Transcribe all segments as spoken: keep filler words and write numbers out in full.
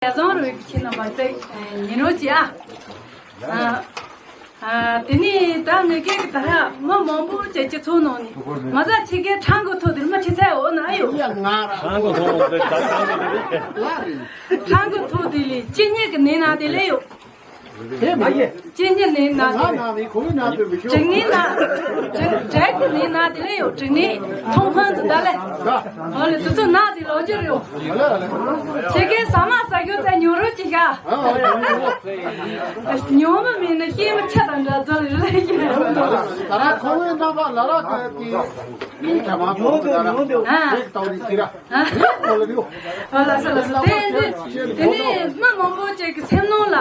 ཡ་བཟང་རུ་ཁྱེད་རྣམ་པ་ཚེ་ཉིན་རོ་ཅི་ཨ། ཨ། དེ་ནས་ད་ངེད་ཀྱི་ད་ཧ་མི་མང་པོ་ཅིག་སྤྱི་ཚོགས་ནང་ནས་མ་ཟ་ཁྱེད་ཀྱི་ཁྲང་གི་ཐོག་དེར་མི་ཁྲི་ཚད་འོ་ན་ཨ་ཡོད། ཁྲང་གི་ཐོག་དེ་ལས་ཅི་ཉིད་ཀྱི་ནས་ན་དེ་ལས་ཡོད། ཅི་ཉིད་ནས་ན་དེ་ལས་ཡོད། དྲི་ངན་ན་དྲི་ངན་ནས་ན་དེ་ལས་ཡོད། དྲི་ངན་ཐོང་ཧང་དུ་ད་ལས། ཨོ་ལེ་དུ་ཚོ་ན་དེ་ལོ་ཅི་རེད། ཁྱེད་ཀྱི་ཟ་མ་ཟ་རྒྱུ་ཚ་ཉོ་རོགས་ཅི་ཤ། ཉོ་མི་མིན་ན་སྐྱེས་མི་ཆ་དང་འདྲ་ཚོ་ལ་རེད་ཀྱི། ད་ར་ཁོ་བོའི་རྣམ་པ་ལ་ར་དེ་དེ་མིན་ག་མ་ཁོ་བོའི་ད་ར་ཨ་ཁེག་ཏོ་རི་དེ་ར་ཁོ་ལ་རེད། ཨོ་ལ་ས་ལ་ས་དེ་དེ་དེ་ནས་མི་མང་པོ་ཅིག་གི་སེམས་ནང་ལ་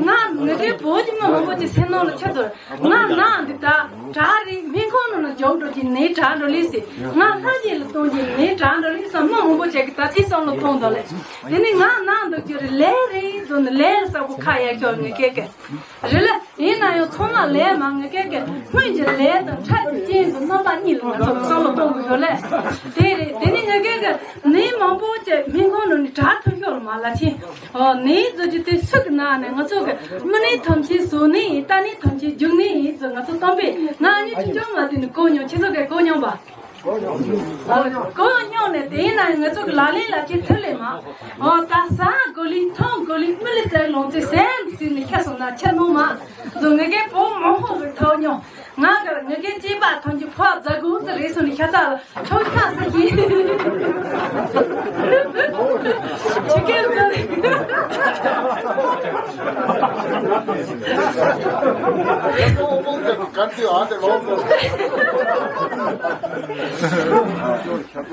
ང་ངེད་ཀྱི་བོད་ཀྱི་མི་མང་པོ་ཅིག་སེམས་ནང་ལ་ཆགས་ཚོར། ང་ནང་འདི་ད་དྲག་རེད། སྨན་ཁང་ནང་ལ་འཇོག་འགྲོ་གི་ནད་དྲག་འགྲོ་ལེ་ཟེར། ང་ལྷ་རྗེ་ལ་གཏོང་གི་ནད་དྲག་འགྲོ་ལེ་ཟེར། མི་མང་པོ་ཅིག་གི་ད་དེ་བསམ་བློ་གཏོང་འདུག་ལེ། དེ་ནས་ང་ནང་འདུག་རྒྱུ་རེད། ལས་རེད་འདུག་ནི་ལས་ལ་ས་བོ་ཁ་ཡར་ཤོར་ངེད་ཀྱི་རེད་ལེ། ཡིན་ན་ཡང་ཚང་མ་ལས་མ་ངེད་ཀྱི་སྔོན་གྱི་ལས་དང་འཕྲལ་གྱི་རྐྱེན་དུ་རྣམ་པ་གཉིས་ལ་ང་ཚོ་བསམ་བློ་གཏོང་དགོས་ཤོག་ལེ། དེ་རེད། དེ་ནས་ངེད་ཀྱི་ནད་མང་པོ་ཅིག་སྨན་ཁང་ནང་ནས་དྲག་ཐུབ་ཤོག་ལ་མ་ལ་ཕྱིན། ཨོ་ནད་བཟོ་རྒྱུ་དེ་སུ་གི་ནང་ནས་ང་ཚོ་གི་མི་ནད་ཐམས་ཅད་བཟོ་ནི་ཡིན། ལྟ་ནི་ཐམས་ཅད་རྒྱུག་ནི་ཡིན་ཟེར་ང་ཚོ་གཏམ་དཔེ་ང་གཉིས་ཆུང་ཆུང་མ་དེ་ནས་གོ་མྱོང་། ཁྱེད་ཚོ་གས་གོ་མྱོང་པ། གོ་མྱོང་ནས་དེ་ཡིན་ན་ང་ཚོ་གི་ལག་ལེན་ལ་ཅིག་ཐུབ་ལེ་མ། ཨོ་ད་ཟ་གོ་ལི་འཐུང་གོ་ལི་མི་ལི་ཙེ་ལོང་ཙེ་སེམས་ཟིན་ནས་ཤ་སོང་ན་ཆ་ནོ་མ་ཟོ་ངེད་ཀའི་བོ་མང་ཧོ་གི་ཐོག་མྱོང་། ང་གི་ངེད་ཀའི་སྐྱེས་པ་ཐམས་ཅད་ཕོ་བ་རྫ་གུ་ཙི་རེད་སོང་ནས་ཤ་ཚ་ལ། ཁྱོད་ཁ་ས་ཀྱི། ཆི་ཀེ་ལ་ཚ་ལ།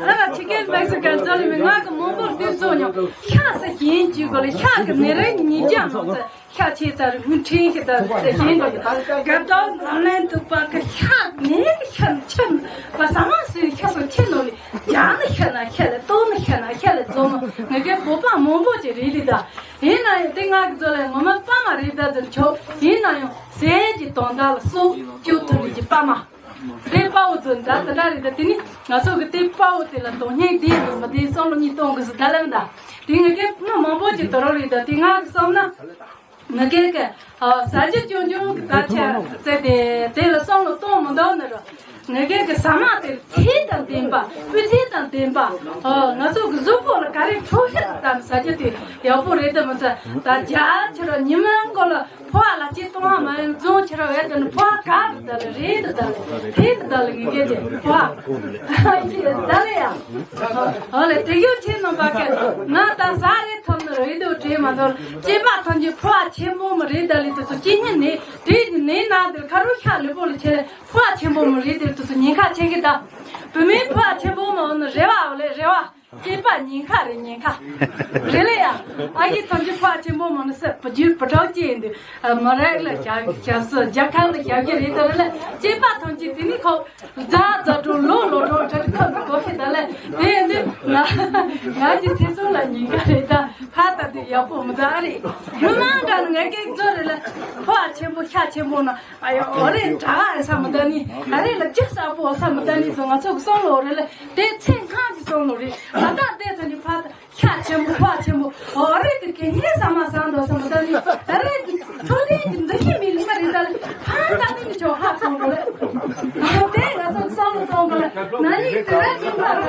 ཨ་ཆི་ཀེ་ལ་མེག་སི་ཀན་ཚ་ལ་མི་ང་གི་མོ་པོར་དེ་ཚོ་ཉོ། ཁ་ས་ཀྱི་ཡིན་གྱི་གོ་ལ་ཤ་གི་ནི་རེ་ཉིན་ཅང་མོ་ཚ། ཤ་ཆེ་ཙར་མུ་ཁྲིན་ཞིག་དང་ཞིང་གི་དགའ་ཏོག་འཛམ་གླིང་དུ་པ་གི་ཤ་ནི་ཤ་ཆེན་པ་ཟ་མ་སུའི་ཤ་སོ་ཆེ་ནོ་ལི་རྒྱ་ནི་ཤ་ན་ཤ་ལ་ཏོ་ནི་ཤ་ན་ཤ་ལ་རྫོ་མོ་ངེད་ཀའི་བོད་པ་མང་པོ་ཅིག་རེད་ལི་ད། ཡིན་ན་ཡང་དེ་ང་གི་ཚོ་ལ་ངོ་མ་པ་མ་རེད་ད་ཟེར་ཆོག་ཡིན་ན་ཡང་ཟས་ཀྱི་དོན་དག་ལ་སོ་སྐྱོ་ཐུབ་ནི་གི་པ་མ། དེ་དཔའ་བོ་ཚོ་འདྲ་དེ་འདྲ་རེད་ད། དེ་ནི་ང་ཚོ་གི་དེ་དཔའ་བོ་དེ་ལ་དོན་སྙིང་ལྡན་ཡོད་མ་དེ་བསམ་བློ་གཉིས་གཏོང་དགོས་སུ་ད་ལམ་ད། དེ་ངེད་ཀའི་མི་མང་པོ་ཅིག་དོ་རོགས་རེད་ད། དེ་ང་གི་བསམ་ན། ངེད་ཀའི་གི་ཟ་རྒྱུ་སྐྱོན་སྐྱོན་གི་ད་ཆ་ཚེ་དེ་དེ་ལ་བསམ་བློ་གཏོང་མི་འདུག་ནི་རོ། ངེད་ཀའི་གི་ཟ་མ་དེ་ཚད་དང་ལྡན་པ་སྤུས་ཚད་དང་ལྡན་པ། ང་ཚོ་གི་གཟུགས་པོ་ལ་ག་རེ་འཕྲོད་བསྟེན་དང་ཟ་རྒྱུ་དེ་ཡག་པོ་རེད་ད་མི་ཚེ་ད་རྒྱ་ཆེ་རོ་ཉི་མ་མགོ་ལ། ཕོ་བ་ལ་ཅི་གཏོང་བ་མ་ཡིན་རྫོང་ཁྱེར་བའི་དོན་ཕོ་བ་ག་རུ་ད་ལ་རེད་དུ་ད་ལ་ཐེ་དུ་ད་ལ་ངེད་ཀྱི་ཕོ་བ་ད་ལ་ཡ། ཨོ་ལེ་དེ་གཡོ་ཆེ་ནང་པ་ཀ་ང་ད་ཟ་རེ་ཐོབ་ནི་རེད་དུ་དྲིས་མ་ཐོབ་སྐྱེས་པ་ཐམས་ཅད་ཕོ་བ་ཆེན་པོ་མི་རེད་ད་ལི་དུ་སུ་སྐྱེ་ཉིན་ནི་དེ་ནི་ན་དེར་ཁ་རུ་ཤ་ལུས་པོ་ལ་ཆེ་ཕོ་བ་ཆེན་པོ་མི་རེད་དེར་དུ་སུ་ཉེན་ཁ་ཆེ་གི་ད་བུད་མེད་ཕོ་བ་ཆེན་པོ་མི་འོང་ནི་རེ་བ་འོ་ལེ་རེ་བ། སྐྱེས་པ་ཉེན་ཁ་རེད་ཉེན་ཁ། རེད་ལ་ཡ། ཨ་ཡེ་ཐམས་ཅད་ཕོ་བ་ཆེན་པོ་མང་ན་སེ་བུ་རྒྱུད་བུ་ཕྲུག་སྐྱེས་འདི། མ་རེད་ལ་རྒྱ་རྒྱ་སོ་རྒྱ་གར་ལ་རྒྱ་རྒྱ་རེད་ད་རེད་ལ། སྐྱེས་པ་ཐམས་ཅད་དེ་ནི་ཁོ་རྫ་རྫ་གྲོ་ལོ་ལོ་གྲོ་ཁྲ་ཁ་གོ་ཤེས་ད་ལ། དེ་འདི་ང་ང་གི་ཚེ་སྲོག་ལ་ཉེན་ཁ་རེད་ད། ཕ་ད་དེ་ཡག་པོ་མི་ད་རེད། མི་མང་ག་ནི་ང་སྐད་ཚོ་རེད་ལ། ཕོ་བ་ཆེན་པོ་ཤ་ཆེན་པོ་ན། ཨ་ཡོ་ཨོ་རེ་དྲ་བ་ས་མི་ད་ནི་ཨ་རེ་ལ་ཅི་ས་པོ་ས་མི་ད་ནི་ཚོ་ང་ཚོ་གི་སོང་ལོ་རེ་ལ་དེ་ཚེ་གང་གི་སོང་ལོ་རེ་ད་ལྟ་དེ་ཚོ་ནི་ཕ་ཤ་ཆེན་པོ་ཕ་ཆེན་པོ་ཨོ་རེ་དེ་གི་ངའི་ས་མ་ས་འདོ་ས་མི་ད་ནི་ཨ་རེ་དེ་ཚོ་ལེ་གི་འདི་ཤི་མི་ལི་མ་རེ་ད་ལེ་ཕ་ད་ནི་ཆོ་ཧ་སོང་ལོ་རེ་དེ་ང་ཚོ་གི་སོང་ལོ་སོང་ལོ་ན་ནི་དེ་ར་ཅི་མ་རེ།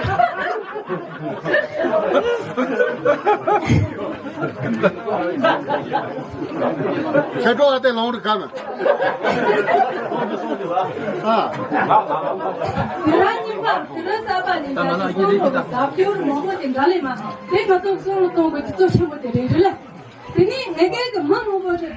ཁྱེད་ཀྲོ་ཨ་ཏེ་ལོང་རི་ཀ་མ། ཨ། དེ་ར་གཉིས་པ་དེ་ར་གསར་པ་ནི་ད་ཅི་སོང་ལོ་ཟབ་སྐྱོར་མང་པོ་དེ་འདྲ་ལེ་མ་དེ་ང་ཚོ་སོང་ལོ་གཏོང་དགོས་ཀྱི་གཙོ་ཆེན་པོ་དེ་རེད་རེད་ལ། དེ་ནས་ངེད་ཀའི་གི་མི་མང་པོ་ཞིག་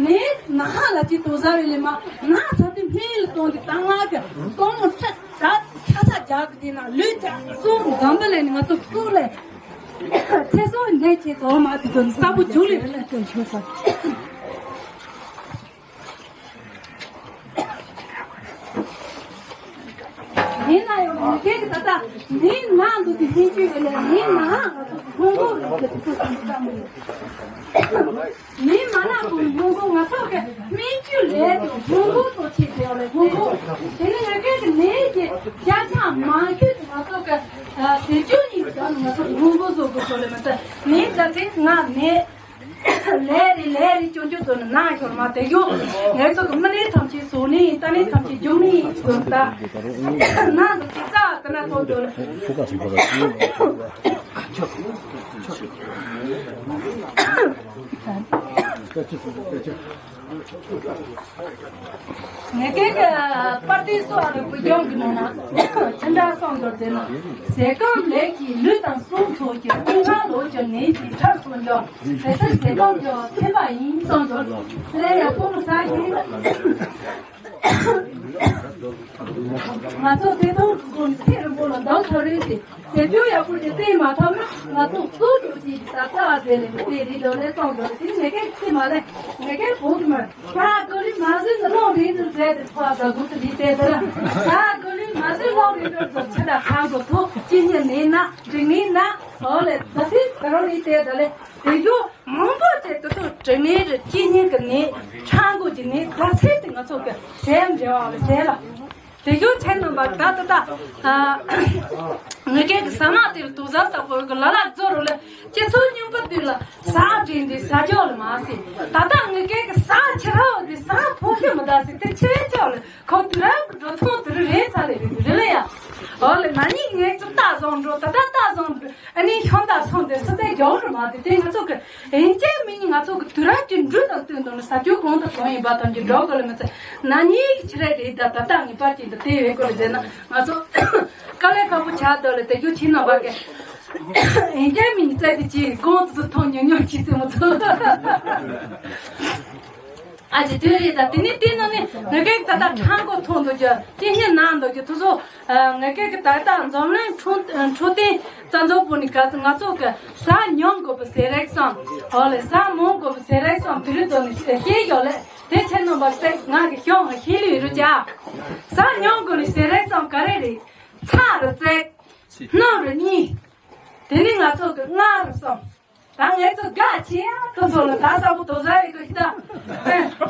ནས་ན་ཧ་ལ་ཅི་དོ་ཟ་རེ་ལེ་མ་ན་ཚ་དེ་སྨན་ལ་གཏོང་དེ་ད་ང་གི་གཏོང་མོ་ཁྲ་ཁྲ་ཁྲ་ཁྲ་རྒྱག་གི་དེ་ན་ལུས་ཀྱང་སོང་འཛམ་བུ་ལས་ནི་ང་ཚོ་སུ་ལས། ཚེ་སྲོག་འདྲེན་བྱེད་དོ་མ་དེ་ཚོ་ས་བུ་བྱུང་ལེ་རེ་ལ་སྐྱོན་ཆོད་ས། ཡིན་ན་ཡང་མི་སྐད་ཀྱི་ད་ལྟ་མིའི་ནང་དུ་དེ་སྨན་བཅོས་ཡོད་ལས་མིའི་ནང་ང་ཚོ་ཧོང་ཀོང་ལ་དེ་ཚོ་སྨན་བཅོས་བཏང་མི་ཡོད། མིའི་མ་ནག་ཀུན་ཧོང་ཀོང་ང་ཚོ་གི་སྨན་བཅོས་ལས་དེ་ཧོང་ཀོང་དུ་ཆེད་དེ་ཡོད་ལས་ཧོང་ཀོང་དེ་ནི་ང་སྐད་ཀྱི་ནད་ཀྱི་བརྒྱ་ཆ་མང་ཤོས་དེ་ང་ཚོ་གི་ཟས་བཅུད་ནི། ང་ཚོ་ངོ་རྒོལ་བཟོ་དགོས་ཚོ་ལས་མ་ཚད་ནས་ད་ཚེ་ང་ནས་ལས་རེ་ལས་རེ་སྐྱོན་བརྗོད་བཟོ་ནས་ནང་ཤོར་མ་དེ་ཡོད། ངས་ཚོ་གི་མི་ནས་ཐམས་ཅད་བཟོ་ནས་ད་ནས་ཐམས་ཅད་འཇོག་ནས་དགོས་ད། ནང་དུ་ཅི་ཙག་ད་ན་ཐོག་དུ། ངས་ཀྱི་པར་ཏི་སོ་ཨ་རུ་བུ་ལྗོངས་ཀྱི་ནང་ན་ཕྱི་འདྲ་སོང་འདོར་ཟེར་ན། ཟས་སྐོམ་ལས་ཀྱི་ལུས་དང་གསུང་ཚོགས་ཀྱི་ཀུན་ཁ་ལོ་ཀྱི་ངན་གྱི་ཁྲག་སོང་འཇོག་ཟས་སེར་ཟས་སྐོམ་གྱི་ཐེབས་པ་ཡིན་སོང་འདོར་ཟེར་ཡ་ཕོ་མོ་ས་ཡིན། ང་ཚོ་དེ་དང་ཀུན་ཚེ་རིང་པོ་ལ་འདང་ཐོབ་རེད་དེ། ཟས་སྤྱོད་ཡག་པོ་ཞིག་བསྟེན་མ་ཐུབ་ན་ང་ཚོ་གཙོ་གྲུབ་ཀྱི་ད་ལྟ་བ་དེ་ལས་དེ་རིགས་དོ་ལས་སོང་དོ་དེ་ནས་ཀའི་ཚེ་མ་ལས་ངས་ཀའི་བོད་མར་ས་གོ་ལི་མ་ཟིན་ནི་ལོང་རིན་དུ་བསྡད་དེ་ཐོག་ད་དགུ་ཚེ་ལི་བསྡད་དེ་ར་ས་གོ་ལི་མ་ཟིན་ལོང་རིན་དུ་ཚོ་ཆ་ད་ཁང་གོ་ཐོག་ཅི་ཉེ་ནས་ན་འགྲིག་ནས་ན་ཨོ་ལས་ད་སི་ད་རོ་ལི་བསྡད་ད་ལས་དེ་ཡོ་མང་པོ་ཅིག་དུ་ཚོ་དྲི་ངན་རེ་ཅི་ཉེ་གི་ནས་ཁང་གོ་ཅི་ནས་ད་སི་དེ་ང་ཚོ་གི་སེམས་འབྲེལ་བ་ལ་ཟེར་ལ། དེ་ཡོད་ཚད་རྣམ་པ་ད་ད་ད། ངེད་ཀྱི་ས་ནག་དེར་དུ་ཟ་ས་པོ་གི་ལ་ལ་རྫོ་རུ་ལ་སྤྱི་ཚོགས་སྙོམས་པོ་དུས་ལ་ས་འདྲེན་དེ་ས་ཇོ་ལ་མ་སི། ད་ད་ངེད་ཀྱི་ས་ཆི་རོ་དེ་ས་ཕོ་ཤི་མི་ད་སི་དེ་ཆེ་ཆོ་ལ་ཁོ་དུ་ར་འགྲོ་ཚོང་དུ་རུ་རེད་ཚ་ལེ་རེད་རེད་ལ་ཡ། འོ་ལེ་མ་ཉིད་ངེད་ཚོ་ལྟ་བཟང་འགྲོ་ད་ད་ལྟ་བཟང་འགྲོ། ཨ་ནི་ཤོང་ད་སོང་དེ་སི་ཚེ་རྒྱ་བོ་རུ་མ་དེ་དེ་ང་ཚོ་གི་ཨིན་ཅེ་མི་ནི་ང་ཚོ་གི་དུས་རབས་ཀྱི་འབྲུ་དང་བསྟུན་དང་ནི་ས་ཆུ་གོང་དུ་གཏོང་ཡིན་པ་དང་གི་འགྲོ་གི་ལ་མི་ཚེ་ན་ནིང་གི་ཕྱི་རེ་རེད་ད་ད་ལྟ་ངེས་པར་ཅན་དུ་དེ་བས་གོ་ལ་ཟེར་ན་ང་ཚོ་དཀའ་ལས་ཁག་པོ་ཆགས་འདུག་ལ་དེ་རྒྱུ་ཕྱི་ནང་བར་གི་ཨིན་ཅེ་མི་ནི་ཚེ་དེ་ཅི་གོང་དུ་མཐོང་ཉུང་ཉུང་ཅི་ཚེ་མ་ཚོ། ཨ་ཅེ་དུས་རེད་ད་དེ་ནི་དེ་ནང་ནས་ང་གེགས་ད་ལྟ་ཁྲང་གོ་མཐོང་འདུག་རྒྱུ་དེ་སྙིང་ནང་འདུག་རྒྱུ་དུ་ཚོ། ངེད་ཀྱི་ད་ལྟ་འཛམ་གླིང་འཕྲོད་འཕྲོད་བསྟེན་རྩ་འཛུགས་པོ་ནི་ག་ང་ཚོ་གི་ཟ་ཉོང་དགོས་པའི་ཟས་རིགས་སམ། འོ་ལེ་ཟ་མོང་དགོས་པའི་ཟས་རིགས་སམ་དེ་རིགས་ཚོ་ནི་ཤེས་ཡོད་ལེ། དེ་ཕྱིར་ནང་པ་ཚེ་ང་གི་ཤོང་ང་ཤེས་ལུས་རུ་ཅག་ཟ་ཉོང་དགོས་ནི་ཟས་རིགས་སམ་ག་རེ་རེད། ཚྭ་རུ་བརྩེགས། སྣུམ་རུ་གཉིས། དེ་ནི་ང་ཚོ་གི་མངར་རུ་སོང་། ད་ངས་ཚོ་དགའ་ཆེ་ཡ་དུ་ཚོ་ལ་ད་ས་བུ་དོ་ཟ་ཡི་གི་ད་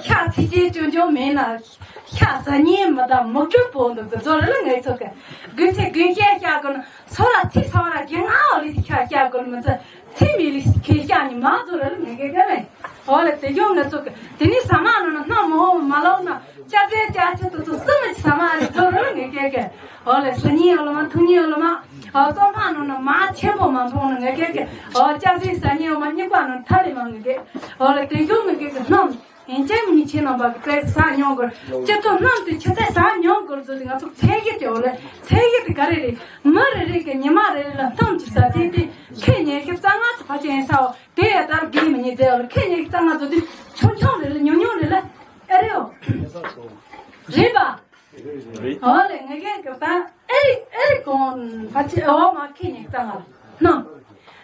ཤ་ཚི་ཅེ་ཅོ་ཅོ་མེད་ན་ཤ་ཟ་ཉེ་མི་ད་མུ་ཅུ་པོ་འདུག་དུ་ཚོ་ལ་ངས་ཚོ་གི་དགུན་ཚེ་དགུན་ཤ་ཤ་གོ་ན་སོ་ལ་ཚི་ས་བ་ར་གི་ང་འོ་ལི་ཤ་ཤ་གོ་ན་མི་ཚོ་ཚི་མི་ལི་ཁེ་ཤ་ཉི་མ་ཚོ་ལ་ངས་གི་ག་ལེ་འོ་ལེ་དེ་ཡོང་ངས་ཚོ་གི་དེ་ནི་ས་མ་ནོ་ན་སྣ་མོ་མ་ལོ་ན། ཅག་ཟེར་ཅག་ཆུ་དུ་ཚོ་སུ་མི་ས་མ་རེ་ཚོ་རུ་ངེ་ཀེ་ཀེ། འོ་ལེ་སུ་ཉིན་འོ་ལ་མ་ཐུ་ཉིན་འོ་ལ་མ། འོ་ཙོ་ཕ་ནོ་ན་མ་ཆེན་པོ་མ་མཐོང་ན་ངེ་ཀེ་ཀེ། འོ་ཅག་ཟེར་ས་ཉིན་འོ་མ་གཉིས་པ་ནོ་ཐ་ལི་མ་ངེ་ཀེ། འོ་ལེ་དེ་ཡོ་ངེ་ཀེ་ཀེ་སྣམ། ཡིན་ཅན་མི་ཆེ་ནང་པ་ཀེ་ས་ཉོང་གོ། ཅི་ཚོ་སྣམ་དེ་ཆི་ཚེ་ས་ཉོང་གོ་ཚོ་དེ་ང་ཚོ་ཚེ་གེ་ཏེ་འོ་ལེ་ཚེ་གེ་དེ་ག་རེ་རེ། མི་རེ་རེ་ཀེ་ཉི་མ་རེ་རེ་ལ་སྣམ་གྱི་ས་ཚེ་དེ་ཁེ་ཉེ་ཁེ་རྩ་ང་ཚོ་ཕ་ཆེན་ས་འོ། དེ་ཡ་ལྟར་དགེ་མི་ཉེ་ཚེ་འོ་ལེ་ཁེ་ཉེ་ཁེ་རྩ་ང་ཚོ་དེ་ཆུང་ཆུང་རེ་ལ་ཉུང་ཉུང་རེ་ལ། ཨེ་རེད་འོ། རེད་པ། རེད། འོ་ལེ་ངེ་ཀེ་ཀེ་ད་ཨེ་རི་ཨེ་རི་གོང་ཕ་ཆེ་འོ་མ་ཁེ་ཉེ་ཙང་ང་ལ་ནོ།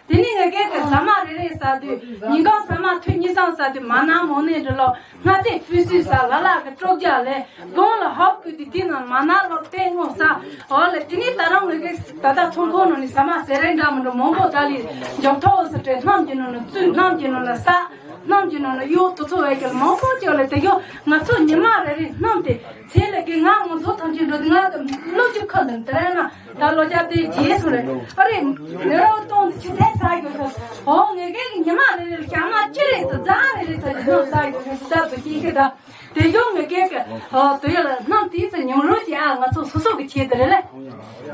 དེ་ནི་ངེ་ཀེ་ཀེ་ཟ་མ་རེ་རེ་ཟ་དུས་ཉིན་གང་ཟ་མ་ཐུན་གཉིས་ཙང་ཟ་དུས་མ་ན་མོ་ནེ་འདྲ་ལོ་སྔ་ཚེ་ཕུ་སུས་ཟ་ལ་ལ་གི་དཀྲོག་རྒྱག་ལེ་གོང་ལ་ཧོབ་ཀུ་དི་དི་ན་མ་ན་ལོ་ཏེ་ངོ་ཟ། འོ་ལེ་དེ་ནི་ད་རང་ངེ་ཀེ་ད་ད་ཚོང་ཁོ་ནོ་ནི་ཟ་མ་ཟེ་རེ་འདྲ་མི་འདྲ་མང་པོ་ད་ལི་འཇོག་ཐོག་ཟེར་ཏེ་སྣམ་གྱི་ནོ་ནི་བཙུད་སྣམ་གྱི་ནོ་ནི་ཟ། སྣམ་གྱི་ནང་ལ་གཡོག་དུ་ཚོ་བས་ཀྱང་མང་པོ་ཅིག་ལ་དེ་གྱོ་ང་ཚོ་ཉི་མ་རེ་རེ་སྣམ་དེ་ཚེ་ལ་གི་ང་ང་ཚོ་ཐམས་ཅད་འགྲོ་དུས་ང་གི་བློ་ཅིག་ཁ་ལ་དེ་རེད་ན་ད་བློ་རྒྱ་དེ་རྗེས་སུ་རེད་ཨ་རེ་ནི་རོ་གཏོང་དུ་ཆུ་ཚད་ས་གྱོ་ཤོག་ཧོ་ངེ་གེ་གི་ཉི་མ་རེ་རེ་ལ་ཤ་མ་ཅི་རེད་ཚོ་རྫ་རེ་རེ་ཚོ་ཡི་སྣམ་ས་གྱོ་ཤོག་ཤི་ད་ཚོ་ཤི་གི་ད་དེ་གྱོ་ངེ་གེ་གི་ཧོ་དེ་ཡོ་ལ་སྣམ་དེ་ཚོ་ཉུང་རུ་ཅི་ཨ་ང་ཚོ་སོ་སོ་གི་ཆེད་དུ་རེད་ལེ་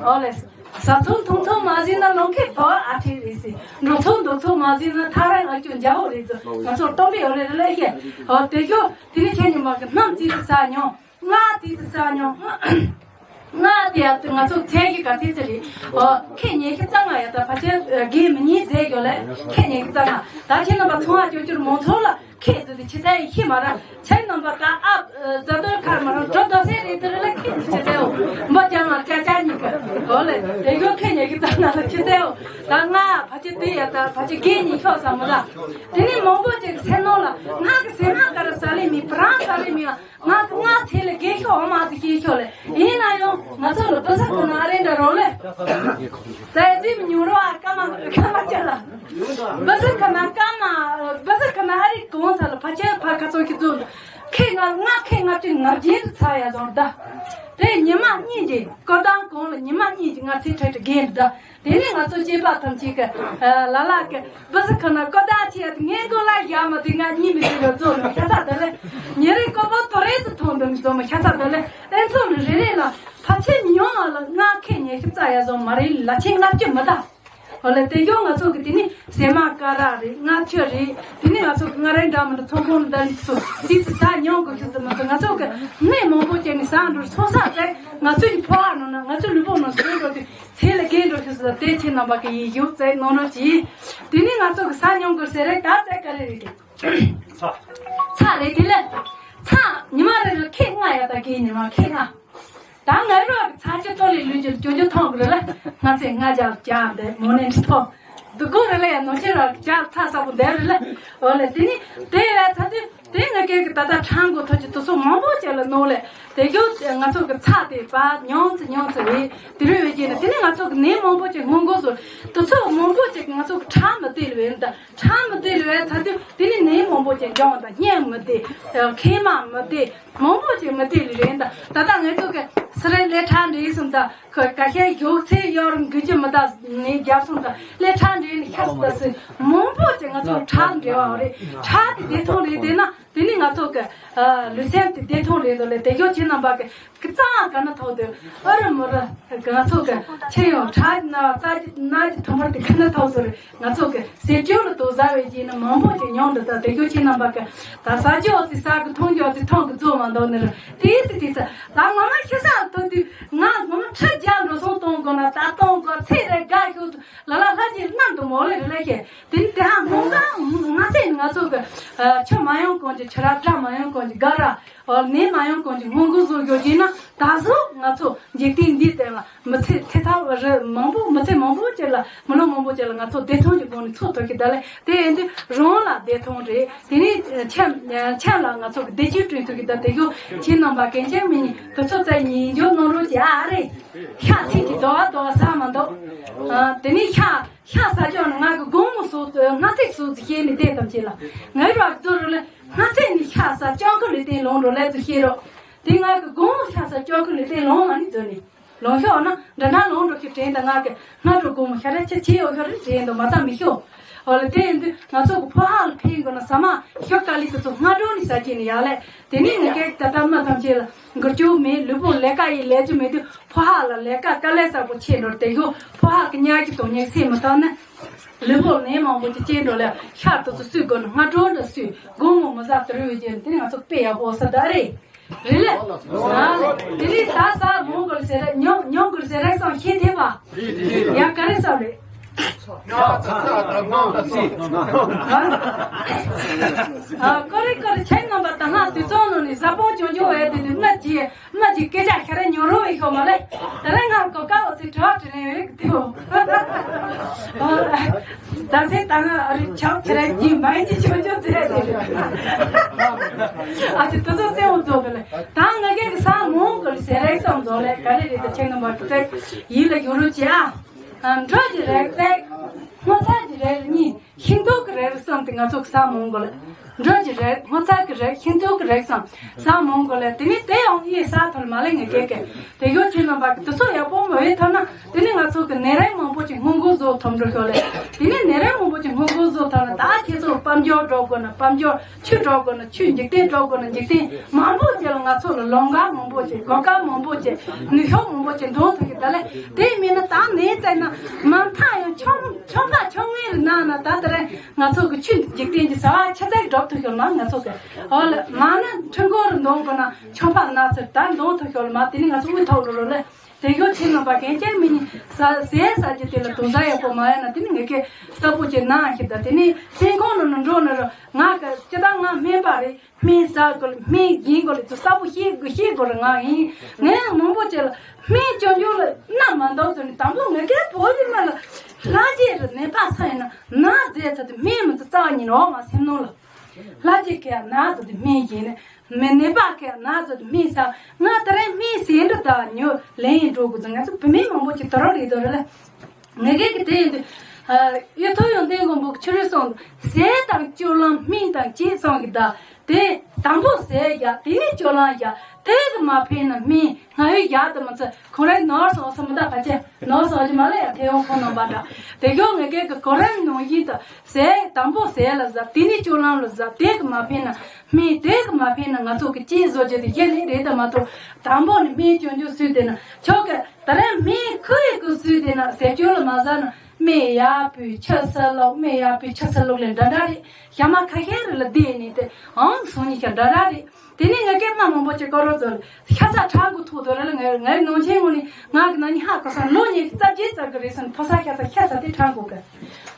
ཧོ་ལེ། ཟ་ཚོང་འཐུང་ཚོང་མ་ཟིན་ན་ལོང་ཁེ་བ་ཨ་ཁྲེ་རེད་ཟེར། འགྲོ་ཚོང་འདུག་ཚོང་མ་ཟིན་ན་ཐ་ར་ང་ཅོ་འཇའ་འོ་རེད་ཟེར། ང་ཚོར་སྟོན་པའི་འོ་རེ་རེ་ལས་ཤེས། འོ་དེ་ཤོ་དེ་ནི་ཁྱེད་ཉི་མ་གི་སྣམ་རྩིས་སུ་ཟ་མྱོང་། ང་རྩིས་སུ་ཟ་མྱོང་། ང་དེ་ཡ་ང་ཚོ་ཚད་ཀྱི་ག་ཚད་ཚད་རེད། འོ་ཁེ་ཉེ་ཁེ་གཙང་ང་ཡ་ད་ཕ་ཆེ་དགེ་མི་ཉེ་ཟས་ཡོད་ལས་ཁེ་ཉེ་ཁེ་གཙང་ང་ད་ཁྱེད་རྣམ་པ་ཚོང་བ་ཅོ་ཅོར་མོ་ཚོ་ལ། ཁྱེད་ཚོ་དེ་ཕྱི་ཚལ་ཤི་མ་ར་ཁྱེད་རྣམ་པ་ད་ཨ་ཛ་དོར་ཁར་མ་ར་འགྲོ་དོ་སེ་རེད་དེ་རེ་ལ་ཁྱེད་ཚོ་ཕྱི་ཚལ་འོ་མ་ཅང་ང་ཅ་ཅ་ཉི་ཀ་འོ་ལེ་དེ་གོ་ཁྱེད་ཉེ་གི་ཙང་ང་ལ་ཕྱི་ཚལ་འོ་ད་ང་ཕ་ཆེ་དེ་ཡ་ད་ཕ་ཆེ་གེ་ཉི་ཤོག་ས་མ་ད་དེ་ནི་མང་པོ་ཅིག་སེ་ནོ་ལ་ང་གི་སེ་མ་ག་ར་ས་ལེ་མི་པ་རང་ས་ལེ་མི་ང་ང་ཚེ་ལ་རྒས་ཤོག་འོ་མ་ཚེ་རྒས་ཤོག་ལེ་ཡིན་ན་ཡང་ང་ཚོ་ལ་བུ་ས་གོ་ན་ཨ་རེ་འདྲ་རོ་ལེ། ད་ཡ་ཙི་མི་ཉུང་རོ་ཨ་ཀ་མ་ཀ་མ་ཅ་ལ། བ་ས་ཁ་ན་ཀ་མ་བ་ས་ཁ་ན་ཨ་རི་གོང་ས་ལ་ཕ་ཆེ་ཕ་ཁ་ཚོ་ཁྱི་ཚོ་ཁེ་ང་ང་ཁེ་ང་ཅི་ང་རྗེས་སུ་ཚ་ཡ་ཟོར་ད། དེ་ཉི་མ་གཉིས་ཀྱི་སྐུ་མདའ་གོང་ལ་ཉི་མ་གཉིས་ཀྱི་ང་ཚེ་ཁྲལ་དུ་རྒན་འདུག་དེ་ནས་ང་ཚོ་སྐྱེས་པ་ཐམས་ཅད་ཀྱི་ལ་ལ་གི་བུ་ཟི་ཁ་ན་སྐུ་མདའ་ཆེ་ངའི་མགོ་ལ་བཞག་མ་དེ་ང་གཉིད་མི་ཁུག་ལ་རྫོགས་ནས་ཤ་ཚ་དེ་ལས་ཉེ་རེ་ཀོ་པོ་ཐོ་རེ་ཚོ་མཐོང་འདུག་རྫོགས་མ་ཤ་ཚ་དེ་ལས་ཨེ་ཚོ་ནི་རེ་རེ་ལ་ཕ་ཆེ་ཉོ་བ་ལ་ང་ཁེ་ཉེ་ཤི་ཙ་ཡ་བཟོ་མ་རེད་ལ་ཆེ་ལྔ་བཅུ་མི་གདའ། ཨོ་ལེ་དེ་ཡོ་ང་ཚོ་གི་དེ་ནི་ཟེ་མ་ཀ་ར་རེད་ལྔ་བཅུ་རེད། དེ་ནི་ང་ཚོ་གི་ང་རེ་འདྲ་མི་འདྲ་ཚོང་ཁང་ལ་བསྡད་ནས་ཚོ་དེ་ཚོ་ཟ་མྱོང་དགོས་ཤེས་ཟེར་མ་ཚོ་ང་ཚོ་གི་གནས་མང་པོ་བྱས་ནས་ཟ་འགྲོ་ཚོ་ས་བཙལ་ང་ཚོ་གི་ཕོ་བ་ནང་ན་ང་ཚོ་ལུས་པོ་ནང་ཟོས་འགྲོ་དུས་ཚེ་ལ་རྒས་འགྲོ་ཤེས་ཟེར་དེ་ཁྱེད་རྣམ་པ་གི་ཡིད་ཡུག་བཙལ་གནང་རོགས་གྱིས། དེ་ནི་ང་ཚོ་གི་ཟ་མྱོང་དགོས་ཟེར་རེད་ད་བཙལ་ག་རེ་རེད་དེ། ཚ་རེད་དེ་ལས་ཚ་ཉི་མ་རེ་ལ་ཁེ་ལྔ་ཡ་ད་གི་ཉི་མ་ཁེ་ལྔ། ད་ང་རོགས་ཚ་ཆུ་ཐོག་ལས་ལུས་ཀྱི་ཅོ་ཅོ་ཐོང་གི་རེད་ལ་ང་ཚོས་ང་རྒྱབ་རྒྱག་འདི་མོ་ནས་ཁྲི་ཐོག་འདི་སྒོ་རེ་ལ་ཡང་ནོར་ཆེ་ར་རྒྱབ་ཚ་ས་པོ་འདི་རེད་ལ་འོ་ལེ་དེ་ནི་དེ་ཡ་ཚ་དེ་དེ་ང་སྐད་གི་ད་ལྟ་ཁྲང་གོ་ཐོག་གི་དུ་སོ་མང་པོ་བྱས་ལ་ནོར་ལེ་དེ་གྱོ་ང་ཚོ་གི་ཚ་དེ་པ་ཉོང་ཚེ་ཉོང་ཚེ་རེད་དེ་རུ་ཡོད་ཀྱི་ན་དེ་ནི་ང་ཚོ་གི་ནད་མང་པོ་བྱས་སྔོན་འགོག་བཟོ་དུ་ཚོ་མང་པོ་བྱས་ང་ཚོ་གི་ཁྲག་མི་དེ་ལ་བས་ད། ཁྲག་མི་དེ་ལུས་ཚ་དུས་དེ་ནི་ནད་མང་པོ་ཅན་སྦྱོང་དང་སྙིང་མི་བདེ། མཁལ་མ་མི་བདེ། མང་པོ་ཅན་མི་བདེ་ལུས་རེད་ད། ད་ལྟ་ང་ཚོ་གི་སི་རེ་ལས་ཁྲག་འདྲེས་སོང་ད་ཁོ་ཀ་ཤའི་མགྱོགས་ཚད་གཡོར་འགུལ་གྱི་མི་ད་ནས་རྒྱབ་སོང་ད་ལས་ཁྲག་འདྲེས་ནས་ཤ་སོང་ད་སི་མང་པོ་ཅན་ང་ཚོ་ཁྲག་འདྲེས་བ་རེད། ཁྲག་དེ་བདེ་ཐང་རེད་དེ་ན་དེ་ནི་ང་ཚོ་གི་ལུས་སེམས་དེ་བདེ་ཐང་རེད་དོ་ལས་དེ་གཡོ་ཁྱེད་རྣམ་པ་གི་ཀི་ཙང་ག་ན་ཐོག་ཏུ་ཨ་རི་མོ་ར་ང་ཚོ་གི་ཆེ་ཡོང་ཁྲག་ན་རྩ་ཅི་ན་ཅི་ཐོན་པར་དེ་ག་ན་ཐོག་ཏུ་ང་ཚོ་གི་ཟས་སྤྱོད་ལ་དོ་ཟ་བའི་རྗེས་ནི་མང་པོ་ཅིག་མྱོང་འདི་ལྟ་དེ་གྱོ་ཁྱེད་རྣམ་པ་གི་ད་ཟ་རྒྱུ་ཨོ་ཙི་ཟ་གི་འཐུང་རྒྱུ་ཨོ་ཙི་འཐུང་གི་རྫོགས་མ་འདོག་ནི་ར་དེའི་ཙི་དེ་ཙི་ད་ངོ་མ་ཤི་ས་ཐོག་དུས་ང་ངོ་མ་ཁྲི་བརྒྱ་འགྲོ་སོང་གཏོང་དགོས་ན་ད་གཏོང་དགོས་ཚེ་རེ་དགའ་ཤོག་ཏུ་ལ་ལ་ལྷ་ཅིག་རྣམ་དུ་མོ་ལེ་རེ་ལེ་ཤེ། དེ་ནི་དེ་ཧང་ཧོང་ག་ང་ཚེ་ང་ཚོ་གི་ཆུ་མ་ཡོང་གོང་གི་ཆུ་ར་བྲག་མ་ཡོང་གོང་གི་ག་ར་ནས་མ་ཡོང་གོང་གི་སྔོན་འགོག་བཟོ་རྒྱུ་བྱས་ན་ད་གཟོད་ང་ཚོ་འཇིག་རྟེན་འདིའི་སྟེང་ལ་མི་ཚེ་ཚེ་ཐར་རེ་མང་པོ་མི་ཚེ་མང་པོ་ཅིག་ལ་མི་ལོ་མང་པོ་ཅིག་ལ་ང་ཚོ་བདེ་ཐང་གི་སྒོ་ནས་འཚོ་ཐུབ་ཀྱི་ད་ལས་དེ་ཡིན་དུས་རང་ལ་བདེ་ཐང་རེད། དེ་ནས་ཆ་ཆ་ལ་ང་ཚོ་གི་བདེ་སྐྱིད་བསྐྲུན་ཐུབ་ཀྱི་ད་དེ་གོ་ཁྱེད་རྣམ་པ་གན་ཆེན་མི་ཉིད་དུ་ཚོ་རྩ་ཉིན་འཇོག་གནང་རོགས་ཀྱི་ཨ་རེད། ཤ་ཚིག་གི་དོ་བ་དོ་བ་ཟ་མ་འདུག་དེ་ནས་ཤ་ཤ་ཟ་ཅོག་ནི་ང་གི་དགོང་མོ་སོགས་སྔ་ཚིག་སོགས་ཀྱི་ཤེས་ནི་བལྟས་ཙམ་བྱེད་ལ། ངའི་རོགས་ཀྱི་ཚོ་རུ་ལ་སྔ་ཚིག་ནི་ཤ་ཟ་ཅོག་ཁུ་ལི་སྟེང་ལོང་འགྲོ་ལས་ཚུ་ཤེས་རོགས། དེ་ང་གི་དགོང་མོ་ཤ་ཟ་ཅོག་ཁུ་ལི་སྟེང་ལོང་མ་ནི་འཛོལ་ནི། ལོང་ཤོག་ན་འདྲ་ན་ལོང་འགྲོ་ཤོག་དྲན་ད་ང་གི་སྔ་དྲོ་དགོང་མོ་ཤ་ར་ཆེ་ཆེ་ཡོད་ཤོག་རི་དྲན་དུ་མ་ཚང་མི་ཤོག་འོ་ལ་དེ་ཡིན་དུས་ང་ཚོ་གི་ཕོ་ཧ་ལ་ཕན་དགོས་ན་ཟ་མ་ཤོག་ཀ་ལི་དེ་ཚོ་སྔ་དྲོ་ནི་ཟ་གྱིན་ནི་ཡག་ལས། དེ་ནས་ངས་སྐད་ད་ལྟ་མ་ཐམས་ཅད་ལ་འགུལ་སྐྱོད་མེད་ལུས་པོ་ལས་ཀ་ཡི་ལས་རྒྱུ་མེད་དུས། ཕོ་ཧ་ལ་ལས་ཀ་དཀའ་ལས་ཚ་པོ་ཆེ་འགྲོ་དེ་གོ་ཕོ་ཧ་གི་ཉག་གི་དོན་ཉག་སེ་མི་བཏང་ན། ལུས་པོ་ནད་མང་པོ་ཅིག་སྐྱེས་འགྲོ་ལ་ཤར་དུ་ཚུ་སུས་དགོས་ན་སྔ་དྲོ་འདྲ་སུས་དགོང་མོ་མི་ཟ་དུ་རུ་བའི་རྗེས་དེ་ནི་ང་ཚོ་དཔེ་ཡག་པོ་ས་ད་རེད། རེད་ལ། དེ་ནི་ད་ས་མོང་གོ་ལ་ཟེར་རེད་ཉོང་ཉོང་གོ་ལ་ཟེར་རེད་སང་ཤེས་ཐེབས་པ། ཡ་ག་རེ་ས་རེད། ཨ་ཀོ་རེ་ཀོ་རེ་ཁྱེད་རྣམ་པ་ད་སྔ་དུས་ཚོད་ནང་ནས་ཟ་ཕོག་ཆུང་ཆུང་བས་དེ་དུས་སྨད་ཀྱི་སྨད་ཀྱི་སྐད་ཆ་ཤ་ར་ཉོ་རོགས་ཡིན་ཤོག་མ་ལེ། ད་རེས་ང་གོ་ཀ་འོ་ཚིག་དྲི་བ་དྲི་ལེན་ཡོད་ཀྱི་དུས། ད་ཚེ་ད་ང་ཨ་རི་ཆག་ཁྱེད་ར་གྱིས་མ་ཡིན་གྱི་ཆུང་ཆུང་ཚེ་དེ་རེད། ཨ་ཅེ་དུས་ཚོད་ཚེ་འོ་ཚོ་གི་ལེ། ད་ང་གེ་གི་ས་མོང་གི་ལེ་ཟེར་རེད་བསམ་བཟོ་ལེ་ག་རེ་རེད་ད་ཁྱེད་རྣམ་པ་དུ་ཚེ་ཡིད་ལ་ཡོད་རོགས་གྱིས་ཨ། འགྲོ་གི་རེད་ཚེ། སྔོ་ཚལ་གྱི་རེད་གཉིས། ཤིང་ཏོག་གི་རེད་གསུམ་དེ་ང་ཚོ་གི་ཟ་མོང་གོ་ལེ། འགྲོ་གི་རེད་སྔོ་ཚལ་གི་རེད་ཤིང་ཏོག་གི་རེད་གསུམ་ཟ་མོང་གོ་ལེ། དེ་ནི་དེ་ཡང་ཡིན་ས་ཐོར་མ་ལེ་ངེ་གེ་གེ། དེ་ཡོད་ཁྱེད་རྣམ་པ་གི་དུ་ཚོད་ཡག་པོ་མ་བས་ཐོར་ན་དེ་ནི་ང་ཚོ་གི་ནད་རིགས་མང་པོ་ཅིག་སྔོན་འགོག་བཟོ་ཐོབ་འགྲོ་ཤོག་ལེ། དེ་ནི་ནད་རིགས་མང་པོ་ཅིག་སྔོན་འགོག་བཟོ་ཐོབ་ན་ད་ཁྱེད་ཚོ་དཔལ་འབྱོར་འགྲོ་དགོས་ན་དཔལ་འབྱོར། ཆུ་འགྲོ་དགོས་ན་ཆུ། འཇིག་རྟེན་འགྲོ་དགོས་ན་འཇིག་རྟེན། མང་པོ་ཅིག་ལ་ང་ཚོ་ལ་ལོང་ག་མང་པོ་ཅིག་གོ་སྐབས་མང་པོ་ཅིག་ནུས་ཤུགས་མང་པོ་ཅིག་འདོན་ཐུབ་ཀྱི་ད་ལེ། དེ་མིན་ན་ད་ནས་བཙལ་ན་མ་མཐའ་ཡང་ཆུང་ཆུང་ཁ་ཆུང་ངེ་རུ་ན་ན་ད་ད་རེ་ང་ཚོ་གི་ཆུ་འཇིག་རྟེན་གྱི་ཟ་བ་ཆ་ཚད་སྒྲུབ་ཐུབ་ཤོག་ལ་མ་ང་ཚོ་གི་འོ་ལ་མ་ན་ཁྲི་འགོ་རུ་འདོན་དགོས་ན་ཆུང་ཕ་ན་ཚུར་ད་འདོན་ཐུབ་ཤོག་ལ་མ་དེ་ནི་ང་ཚོ་དབུས་ཐོག་རུ་རུ་ལེ། དེ་གཡོ་ཁྱེད་རྣམ་པ་གན་ཅན་མི་ཉིད་ཟ་ཟས་ཟ་རྒྱུ་དེ་ལ་དུང་ཟ་ཡག་པོ་མ་ཡོད་ན་དེ་ནི་ངེད་ཀྱི་གསར་པོ་ཅིག་ནང་ཞིག་ད་དེ་ནི་སེམས་ཁོང་ནང་ནས་འགྲོ་ན་རུ་ང་གི་ཅི་ད་ང་སྨན་པ་རེད། སྨན་ཟ་དགོས་ལ་སྨན་སྦྱིན་དགོས་ལ་ཚོ་གསར་པོ་ཤེས་དགོས་ཤེས་དགོས་རུ་ང་ཡིན། ངས་མང་པོ་ཅིག་ལ་སྨན་སྐྱོན་སྐྱོན་ལ་གནའ་མ་འདོག་ཚོ་ནི་དང་པོ་ངེད་ཀའི་བོད་ཀྱི་མི་ལ་ལྷ་རྗེ་རུ་ནད་པ་ཚ་ཡིན་ན་ན་རྫས་ཚ་དུ་སྨན་མི་ཚོ་རྩ་བ་ཉིད་ནས་འོག་མ་སེམས་ནང་ལ། ལྷ་རྗེ་ཁའི་ན་ཚོ་དུ་སྨན་སྦྱིན་ནས། མི་ནད་པ་གི་ན་ཚོད་སྨན་ཟ་ང་ད་རེས་སྨན་ཟས་འདྲ་ད་ཉོ་ལེན་འགྲོ་དགོས་ང་ཚོ་བུད་མེད་མང་པོ་ཅིག་དོ་རོགས་རེད་དོ་རེད་ལ། ངེད་ཀྱི་གི་དེ་ཡིན་དུས་གཡུ་ཐོག་ཡོན་ཏན་མགོན་པོ་ཆུ་རུ་སོང་ཟས་དང་སྤྱོད་ལམ་སྨན་དང་བཅས་སོང་གི་ད་ དེ་དང་པོ་ཟས་བཞག་དེ་ནས་སྤྱོད་ལམ་བཞག་དེ་གི་མ་ཕན་ན་སྨན་སྔ་ཡོད་བཞག་དུ་མི་ཚུད་ཁོང་རའི་ནོར་སོང་སུ་མི་ད་ཕ་ཆེ་ནོར་སོང་ཅི་མ་ལ་ཡང་ཐེ་ཡོང་ཁོང་ནང་པ་འདྲ། དེ་གི་ངེད་ཀའི་གི་གོ་རིམ་ནང་བཞིན་དུ་ཟས་དང་པོ་ཟས་ལ་ཟ། དེ་ནས་སྤྱོད་ལམ་ལ་ཟ། དེ་གི་མ་ཕན་ན་སྨན། དེ་གི་མ་ཕན་ན་ང་ཚོ་གི་ལྕེ་བཟོ་རྒྱུ་དེ་གཞི་ནས་རེད་དུ་མ་གཏོགས་དང་པོ་ནས་སྨན་སྐྱོན་སྐྱོན་སུས་དེ་ན་ཆོག་གི་ད་རེས་སྨན་ཁུ་ཡི་གི་སུས་དེ་ན་ཟས་སྤྱོད་ལ་མ་ཟ་ན། སྨན་ཡག་པོའི་ཆུ་སི་ལོག་སྨན་ཡག་པོའི་ཆུ་སི་ལོག་ལས་འདྲ་འདྲ་རེད། ཞག་མ་ཁ་ཤས་རེ་ལ་བསྡད་ནས་དེ་ཨང་སོང་ཉིན་ཞག་འདྲ་འདྲ་རེད། དེ་ནས་ངས་སྐད་མ་མང་པོ་ཅིག་བཀའ་རོགས་ཚོ་ཤ་ཚ་ཁྲག་གི་ཐོག་ཏུ་རེ་ལ་ངའི་ངའི་ནང་ཆེན་ངོ་ནས་ང་གི་ན་ནི་ཧ་གོ་སོང་ལོ་ཉི་ཤུ་རྩ་བརྒྱད་ཙམ་གི་རེད་སོང་ཕོ་ས་ཤ་ཚ་ཤ་ཚ་དེ་ཁྲག་འགོ་གི་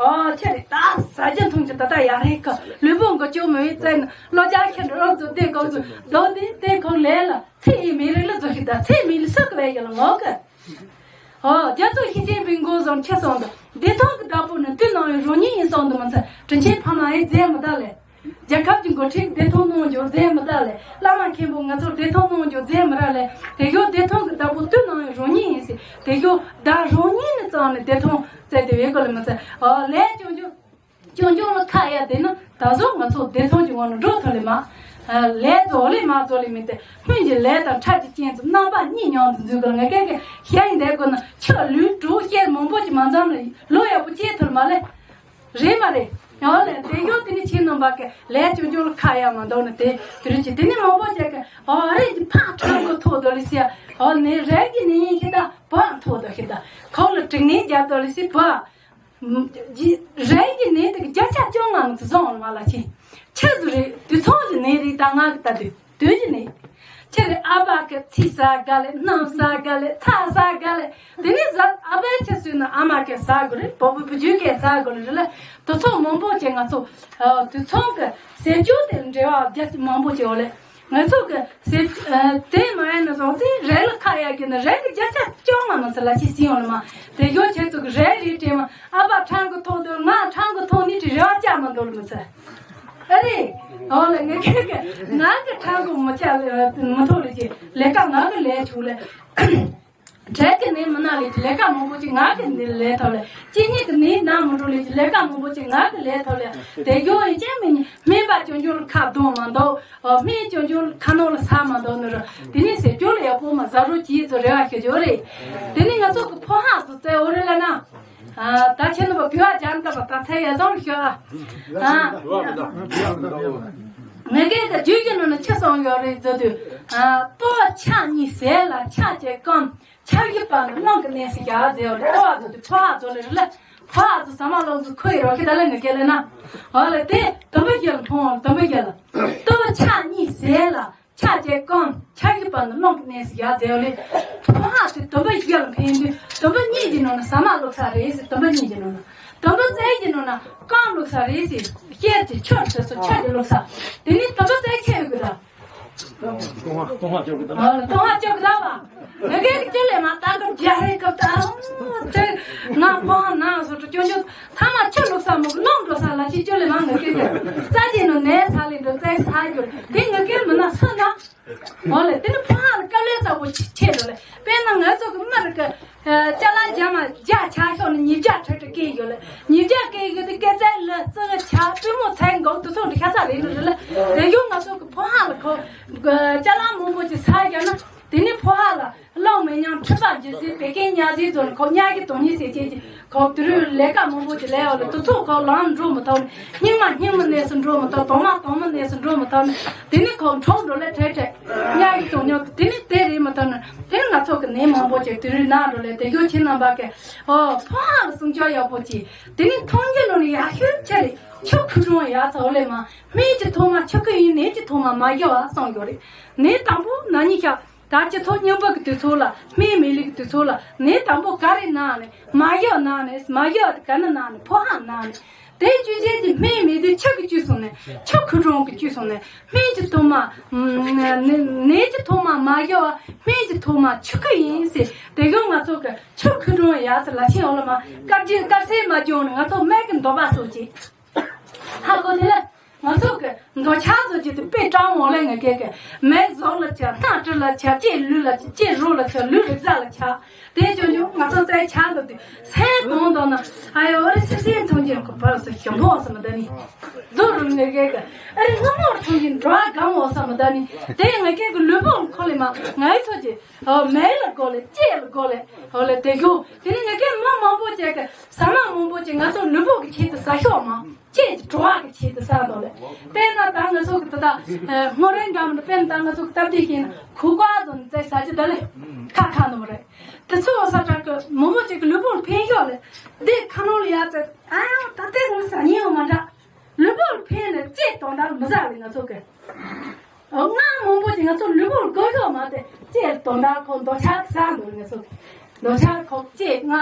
ཨོ་ཆེ་རེད་ད་ཟ་རྒྱུ་འཐུང་རྒྱུ་ད་ལྟ་ཡག་རེད་གི་ལུས་པོ་འགོ་ཅོག་མི་བའི་རྩལ་ནི་ལོ་བརྒྱ་ཁྱེར་འགྲོ་རོགས་ཚོ་དེ་གོང་ཚོ་རྡོ་དེ་དེ་གོང་ལས་ལ་ཚེ་ཡི་མི་རིགས་ལ་རྫོགས་ཤིག་ད་ཚེ་མི་ལ་སུ་གི་བས་ཀྱི་ལ་ངོ་གི་ཨོ། རྒྱ་མཚོ་ཤེས་ཅན་པའི་མགོ་བཟུང་ཁྱེར་སོང་དུ། བདེ་ཐང་གི་བདག་པོ་ནི་དུས་ནམ་ཡང་རང་ཉིད་ཡིན་སོང་དུ་མི་ཚེ་དྲིན་ཆེན་ཕ་མ་ཡིན་རྫས་མི་ད་ལས། རྒྱལ་ཁབ་ཀྱི་འགོ་ཁྲིད་བདེ་ཐང་གནང་རྒྱུ་རྫས་མི་ད་ལས། བླ་མ་མཁན་པོ་ང་ཚོ་བདེ་ཐང་གནང་རྒྱུ་རྫས་མི་ར་ལས། དེ་གཡོ་བདེ་ཐང་གི་བདག་པོ་དུས་ནམ་ཡང་རང་ཉིད་ཡིན་ཟེར། དེ་གཡོ་བདག་རང་ཉིད་ནི་གཙང་ནས་བདེ་ཐང་བཙལ་དུ་ཡོད་གོ་ལ་མི་ཚེ་ཨོ་ལས་ཀྱང་རྒྱུ། སྐྱོན་སྐྱོན་ལ་ཁ་ཡ་དེ་ནི་ད་གཟོད་ང་ཚོ་བདེ་ཐང་གི་ངང་ནས་འགྲོ་ཐུབ་ལེ་མ། ལས་རྫོགས་ལེ་མ་རྫོགས་ལེ་མིན་ཏེ་སྔོན་གྱི་ལས་དང་ཁྲག་གི་རྐྱེན་ཚོ་རྣམ་པ་གཉིས་མཉམ་དུ་འཛུལ་དགོས་ང་ཀའི་གི་ཤ་ཡི་འདས་དགོས་ན་ཆུ་ལུད་གྲོགས་ཤེར་མང་པོ་ཅིག་མ་འཛོམས་ན་ལོ་ཡག་པོ་སྐྱེལ་ཐུབ་མ་ལེ། རེད་མ་རེད། ཡང་ལེ་དེ་ཡོད་དེ་ནི་ཁྱེད་རྣམ་པ་གི་ལས་སྐྱོན་སྐྱོན་ལ་ཁ་ཡ་མ་འདོགས་ན་དེ་དེ་རུ་ཅི་དེ་ནི་མང་པོ་ཅིག་གི་ཨོ་རེད་ཀྱི་ཕ་ཁྲང་གི་ཐོག་དོ་ལི་སི་ཨོ་ནི་རེད་ཀྱི་ནི་ཡིན་ཤི་ད་བ་ཐོག་དོ་ཤི་ད་ཁོག་ལ་དྲུག་ནི་རྒྱབ་དོ་ལི་སི་བ། རེད་ཀྱི་ནད་དེ་བརྒྱ་ཆ་བཅོ་ལྔ་མི་ཚེ་བཟང་བ་ལ་ཕྱིན། ཆི་ཟིག་རེད་དུས་ཚོད་ཀྱི་ནད་རེད་ད་ང་གི་ལྟ་དུས་དུས་ཀྱི་ནད། ཁྱེད་རེད་ཨ་ཕ་གི་ཚིག་ཟ་དགའ་ལེ་སྣམ་ཟ་དགའ་ལེ་ཚྭ་ཟ་དགའ་ལེ་དེ་ནས་ཟ་ཨ་ཕའི་ཁྱི་སུས་ན་ཨ་མ་གི་ཟ་དགོས་རེད་བོ་བུ་བུ་རྒྱུད་གི་ཟ་དགོས་རེད་ལ་དུས་ཚོད་མང་པོ་ཅིག་ང་ཚོ་དུས་ཚོད་གི་ཟས་སྤྱོད་དེ་འབྲེལ་བ་རྒྱ་མང་པོ་ཅིག་ཡོད་ལེ། ང་ཚོ་གི་ཟེར་དེ་མ་ཡིན་ན་བཟང་ཚེ་རེ་ལ་ཁ་ཡག་གི་ན་རེ་གི་བརྒྱ་ཆ་བཅོ་ལྔ་མ་ཚད་ལ་ཅི་སྲིད་ཡོང་ལ་མ་དེ་ཡོད་ཁྱེད་ཚོ་གི་རེ་རེ་དྲན་མ་ཨ་ཕ་ཁྲང་གི་ཐོག་ཏུ་ང་ཁྲང་གི་ཐོག་ནི་དྲི་རེ་བ་བཅའ་མ་འདོར་མི་ཚེ་ཨ་རེ་ཨོ་ལ་ངས་ཁྱེད་གི་ང་གི་ཁྲང་གི་མི་བཅའ་མི་ཐོག་ལ་ཅི་ལས་ཀ་ང་གི་ལས་ཆུག་ལས། འབྲས་ཀྱི་ནི་མི་ན་ལས་ཀྱི་ལས་ཀ་མང་པོ་ཅིག་ང་གི་ནི་ལས་ཐོབ་ལས་གཅིག་ཉིད་ཀྱི་ནི་ན་མི་འགྲོ་ལས་ཀྱི་ལས་ཀ་མང་པོ་ཅིག་ང་གི་ལས་ཐོབ་ལས་དེ་རྒྱུ་ཡིན་ཅན་མི་ཉིད་སྨན་པ་ཅུང་ཅུང་ལ་ཁ་གདོང་མ་འདུག་སྨན་ཅུང་ཅུང་ལ་ཁ་ནང་ལ་ས་མ་འདུག་ནི་རུ་དེ་ནི་ཟེར་རྒྱུ་ལ་ཡག་པོ་མ་ཟ་རུ་ཅིའི་ཚོ་རེ་བ་ཞུ་རྒྱུ་རེད། དེ་ནི་ང་ཚོ་གི་ཕོ་ཧ་ཚོ་བཙལ་འོ་རེ་ལ་ན་ད་ཁྱེད་ནི་བ་བུ་བ་ཅན་ད་བ་ད་ཚེ་ཡ་བཟང་ཞུ་ཨ། ངས་གལ་ཏེ་རྒྱུད་ཀྱི་ནང་ན་ཆི་སོང་ཡོད་རེད་ཟེར་དུས། ལྟོ་བ་ཕྱག་གཉིས་ཟས་ལ་ཕྱག་བྱས་སྐོམ། ཆབ་ཡིབ་པ་ནི་རླུང་གི་གནས་སུ་བཞག་ཟེར་བ་རེད། ལྟོ་བ་ཚོ་དེ་ཕོ་བ་ཚོ་ལས་རེད་ལ། ཕོ་བ་ཚོ་ཟ་མ་ལོག་ཚོ་ཁོ་ཡི་རོ་ཁི་ད་ལ་ངས་སྐད་ལས་ན། འོ་ལ་དེ་དུམ་བུ་བཞི་ལ་མཐོང་བ་དུམ་བུ་བཞི་ལ། ལྟོ་བ་ཕྱག་གཉིས་ཟས་ལ་ཕྱག་བྱས་སྐོམ། ཆབ་ཡིབ་པ་ནི་རླུང་གི་གནས་སུ་བཞག་ཟེར་བ་ལས། ཕོ་བ་དེ་དུམ་བུ་བཞི་ལ་འཕེན་དུས་དུམ་བུ་གཉིས་ཀྱི་ནང་ན་ཟ་མ་བླུགས་ས་རེད་ཟེར་དུམ་བུ་གཉིས་ཀྱི་ནང་ན། དུམ་བུ་རྩའི་ཀྱི་ནང་ན་སྐོམ་བླུགས་ས་རེད་ཟེར། གཤེར་གྱི་ཆུར་ཟེར་སོ་ཆུ་གི་བླུགས་ས། དེ་ནི་དུམ་བུ་རྩའི་ཆེ་ཡོད་གི་ད། ལྟུང་བ་ལྟུང་བ་སྐྱོབ་གི་ད། ལྟུང་བ་སྐྱོབ་གི་ད་བ། ངེད་ཀྱི་ཅི་ལས་མ་ལྟ་སྐབས་རྒྱ་རེ་སྐབས་ད་རུང་ཚེ་ང་ཕོ་ང་ན་སོ་ཏུ་ཅོ་ཅོ་ཐ་མ་ཆུ་བླུགས་ས་མོ་གི་ནོམ་འགྲོ་ས་ལ་ཅི་ཅོ་ལས་མ་ངེད་ཀྱི་རྩ་ཅི་ནོ་ནས་ས་ལས་འགྲོ་ཚེ་ས་རྒྱུ་དེ་ངེད་ཀྱི་མི་ན་སུ་ན། འོ་ལེ་དེ་ནི་ཕོ་ང་ལ་དཀའ་ལས་ས་བོ་ཆེ་འགྲོ་ལེ་དཔེར་ན་ང་ཚོ་གི་མི་རིགས་ཀྱི། ཅ་ལག་རྒྱ་མ་རྒྱ་ཆ་ཤོག་ནི་ཉིས་བརྒྱ་ཁྲི་ཁྲི་སྐྱེས་ཡོད་ལ། ཉིས་བརྒྱ་སྐྱེས་ཡོད་དེ་སྐྱེ་ཚལ་ལ་རྩི་གི་ཆ་པུས་མོ་ཚལ་འགོག་དུ་སོང་དུ་ཤ་ཚ་རེད་ལ་རེད་ལ། དེ་ཡོད་ང་ཚོ་གི་ཕོ་ཧ་ལ་ཁོ། ཅ་ལག་མང་པོ་ཅིག་ས་རྒྱ་ན་དེ་ནི་ཕོ་ཧ་ལ་གླང་མེ་ཉང་ཁྲི་པ་རྒྱུ་ཟིག་བད་ཀན་ཉ་ཟིག་ཚོ་ནི་ཁོ་ཉ་གི་དོན་ཉིད་ཟེར་ཅན་གྱི་ཁོ་དུ་རུ་ལས་ཀ་མང་པོ་ཅིག་ལས་ཡོད་ལ་དུ་ཚོགས་ཁོ་ལམ་འགྲོ་མི་ཐོག་ནི་སྙིང་མ་སྙིང་མི་གནས་སུ་འགྲོ་མི་ཐོག་དོང་མ་དོང་མི་གནས་སུ་འགྲོ་མི་ཐོག་ནི་དེ་ནི་ཁོ་འཕྲོག་འགྲོ་ལ་ཁྲེ་ཁྲེ་ཉ་གི་དོན་ཉོ་དེ་ནི་དེ་རེད་མི་ཐོག་ནི། དེ་ནི་ང་ཚོ་གི་ནད་མང་པོ་ཅིག་དེ་རིང་ན་འགྲོ་ལས་དེ་གོ་ཁྱེད་རྣམ་པ་གི་ཨོ་ཕོ་ཧ་ལ་སྲུང་སྐྱོབ་ཡག་པོ་ཅིག་དེ་ནི་མཐོང་རྒྱུ་ནོར་ནི་ཡག་ཤོས་ཆེ་རེད། ཆུ་ཁུ་གྲོང་ཡག་ཚ་འོ་ལེ་མ་སྨན་གྱི་ཐོག་མ་ཆུ་ཁུ་ཡིན་ནད་ཀྱི་ཐོག་མ་མ་ཡོ་བ་སང་ཡོ་རེད། ནད་དང་པོ་ན་ནི་ཤ་ད་སྤྱི་ཚོགས་རྙིང་པ་གི་དུས་ཚོད་ལ་སྨན་མེད་ལི་གི་དུས་ཚོད་ལ་ནད་དང་པོ་ག་རེ་ན་ནི་མ་ཡོ་ན་ནི་མ་ཡོ་ག་ནི་ན་ནི་ཕོ་ཧ་ན་ནི། དེ་བཅུ་ཆེན་གྱི་སྨན་མེད་དུས་ཆུ་གི་བཅུ་སོང་ནས་ཆུ་ཁུ་གྲོང་གི་བཅུ་སོང་ནས་སྨན་གྱི་ཐོག་མ་ནད་ཀྱི་ཐོག་མ་མ་ཡོ་བ་སྨན་གྱི་ཐོག་མ་ཆུ་ཁུ་ཡིན་ཟེར་དེ་གོ་ང་ཚོ་གི་ཆུ་ཁུ་གྲོང་ཡག་ཚ་ལ་ཆེན་འོ་ལ་མ་དཀར་རྒྱུ་དཀར་སེ་མ་བྱུང་ནས་ང་ཚོ་སྨན་གྱི་འདོད་པ་སོགས་ཀྱིས་ཧ་གོ་དེ་ལ་ང་ཚོ་གི་འདོད་ཆགས་ཚོ་ཅི་དེ་དཔེ་སྤྲང་མོ་ལས་ང་སྐད་ཀྱི་མེ་ཟོག་ལ་ཆགས། སྣ་གྲི་ལ་ཆགས། ལྕེ་ལུས་ལ་ཆགས། ལྕེ་རོ་ལ་ཆགས། ལུས་རིག་གཟའ་ལ་ཆགས། དེ་ཅོ་ཅོ་ང་ཚོ་རྩའི་ཆགས་འདུག་དུས་སེམས་གང་འདོད་ན། ཨ་ཡོ་ཨ་རེ་སི་སེམས་མཐོང་ཅན་གོ་བར་སོ་ཞིམ་པོ་བསམ་མི་ད་ནི། རྫོ་རུ་ངེ་གེ་གི་ཨ་རེ་སྔ་མོར་མཐོང་ཅན་འགྲོ་བ་གང་འོ་བསམ་མི་ད་ནི། དེ་ངེ་གེ་གི་ལུས་པོ་ཁོ་ལས་མ་ངའི་ཚོ་ཅི་ཨོ་མེ་ལ་གོ་ལེ་ལྕེ་ལ་གོ་ལེ་ཨོ་ལེ་དེ་ཡོ། དེ་ནི་ངེ་གེ་མ་མང་པོ་ཅེ་གི་ཟ་མ་མང་པོ་ཅེ་ང་ཚོ་ལུས་པོ་གི་ཆེད་དུ་ཟ་ཤོག་མ། ལྕེ་ཡི་བྲོ་བ་གི་ཆེད་དུ་ཟ་འདོད་ལེ། དཔེར་ན་ད་ང་ཚོ་གི་ད་ད་སྔོ་རེན་འདྲ་མི་འདྲ། དཔེར་ན་ད་ང་ཚོ་གི་སྟབས་བདེ་ཞིག་ན་ཁུ་ཀ་ཙམ་རྩེ་ཟ་རྒྱུ་ད་ལེ། ཁ་ཁ་ནོ་རེད། དེ་ཚོ་ས་དྲག་གི་མང་པོ་ཅིག་གི་ལུས་པོར་ཕན་ཤོག་ལེ། འདི་ཁ་ནོ་ལ་ཡ་ཙེ་ཨ་ཡང་ད་ལྟའི་ངོ་ཟ་ཉེ་བ་མ་འདྲ། ལུས་པོར་ཕན་ནས་ལྕེ་དོན་དག་མི་ཟ་ལེ་ང་ཚོ་གི། ང་མང་པོ་ཅིག་ང་ཚོ་ལུས་པོར་གོ་ཤོག་མ་དེ་ལྕེ་དོན་དག་ཁོ་འདོད་ཆགས་ཟ་འདོད་ང་ཚོ་གི། འདོད་ཆགས་ཁོག་ཅེས་ང་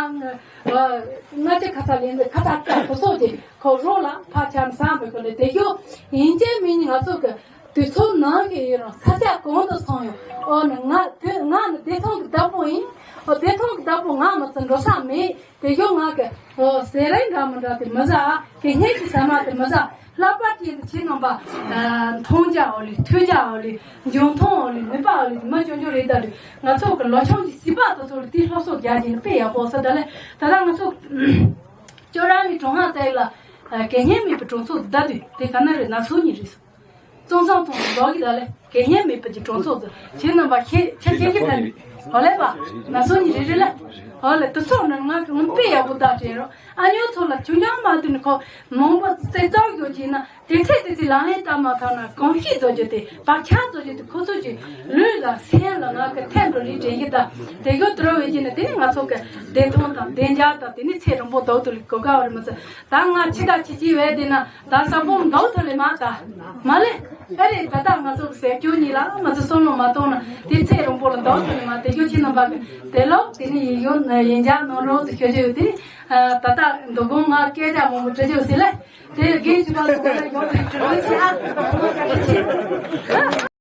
ང་ཅི་ཁ་ཚ་ལེན་ཁ་ཚ་ཀ་ཁོ་སོ་ཅེ་ཁོ་རོ་ལ་ཕ་ཆམ་སང་བའི་ཁོ་ལེ་དེ་ཡོ། ཡིན་ཅེ་མིན་ང་ཚོ་གི་དུས་ཚོད་ནང་གི་ཡིན་རུང་ས་ཆ་གང་དུ་སོང་ཡོད། ཨོ་ནི་ང་དེ་ང་ནི་བདེ་ཐང་གི་བདག་པོ་ཡིན། ཨོ་བདེ་ཐང་གི་བདག་པོ་ང་མ་ཚད་འགྲོ་ས་མེད། དེ་ཡོ་ང་གི་ཨོ་ཟས་རིགས་འདྲ་མི་འདྲ་དེ་མི་ཟ། གད་སྙིགས་ཀྱི་ཟ་མ་དེ་མི་ཟ། ལྷག་པར་དུ་ཁྱེད་རྣམ་པ། མཐོང་རྒྱ་འོ་ལེ་ཐོས་རྒྱ་འོ་ལེ་འཇོན་ཐང་འོ་ལེ་ནུས་པ་འོ་ལེ་མ་ཅོ་ཅོ་རེད་ད་རེད། ང་ཚོ་གི་ལོ་ཆུང་གི་སྲིད་པ་དེ་ཚོ་ལ་དེ་སློབ་གསོ་རྒྱག་གྱིན་དཔེ་ཡག་པོ་ས་ད་ལེ། ད་ལྟ་ང་ཚོ་ཅོ་ར་ནི་གྲོང་ཧ་ཙའི་ལ་གད་སྙིགས་མེད་པའི་གྲོང་ཚོ་ད་དུས་དེ་ག་ན་རེད། ན་ཚོ་གཉིས་རེད་སོ། ཙོང་སང་ཙོང་ལོག་གི་ད་ལེ་གད་སྙིགས་མེད་པའི་གྲོང་ཚོ་ཚོ་ཁྱེད་རྣམ་པ་ཁྱེད་ཁྱེད་ཁྱེད་ཁྱེད་ད་ནི་འོ་ལེ་བ་ན་ཚོ་གཉིས་རེད་རེད་ལེ། འོ་ལེ་དེ་ཚོ་ནི་ང་གི་ངོ་དཔེ་ཡག་པོ་ད་དྲན་རོགས། ཨ་ཉོ་ཚོ་ལ་ཆུང་ཆུང་མ་དུ་ནི་ཁོ་མང་པོ་རྩེ་རྩོག་ཡོད་ཀྱི་ན། དེ་ཚེ་དེ་ཚེ་ལག་ལེན་བསྟར་མ་ཐག་ན་གོམས་གཤིས་བཟོ་རྒྱུ་དེ་བག་ཆགས་བཟོ་རྒྱུ་དེ་ཁོ་ཚོ་གི་ལུས་ལ་སེམས་ལ་ང་གི་ཐད་འགྲོ་ལི་དྲན་གྱི་ད། དེ་གོ་དུ་རོ་བེ་ཀྱི་ན་དེ་ནི་ང་ཚོ་གི་བདེ་ཐང་དང་བདེ་འཇགས་དང་དེ་ནི་ཚེ་རིང་པོ་དོ་དུ་ལི་གོ་ག་བར་མི་ཚེ་ད་ང་ཕྱི་ད་ཕྱི་ཅི་བས་དེ་ན་ད་ས་བོ་མདོ་ཐོ་ལི་མ་ད་མ་ལེ། ཨ་རེ་ད་ད་ང་ཚོ་གི་ཟས་སྐྱོ་གཉིས་ལ་མ་ཚེ་སོང་ལོ་མ་གཏོང་ན་དེ་ཚེ་རིང་པོ་ལ་མདོ་ཐོ་ལི་མ་དེ་གོ་ཁྱེད་རྣམ་པ་གི་དེ་ལོ་དེ་ནི་ཡིན་ཡོད་ན་ཡིན་འཇགས་ནང་རོགས་ཚེ་ཁྱོད་ཆེ་ཡོད་དེ་ནི་ད་ད་འདུག་གོང་ང་སྐད་ཆ་མང་པོ་དྲི་རྒྱུ་ཟེར་ལེ། དེ་རྒན་གཅིག་པ་ཚོ་ལ་ཡོང་དུས་དྲི་བ་བྱེད་ཨ།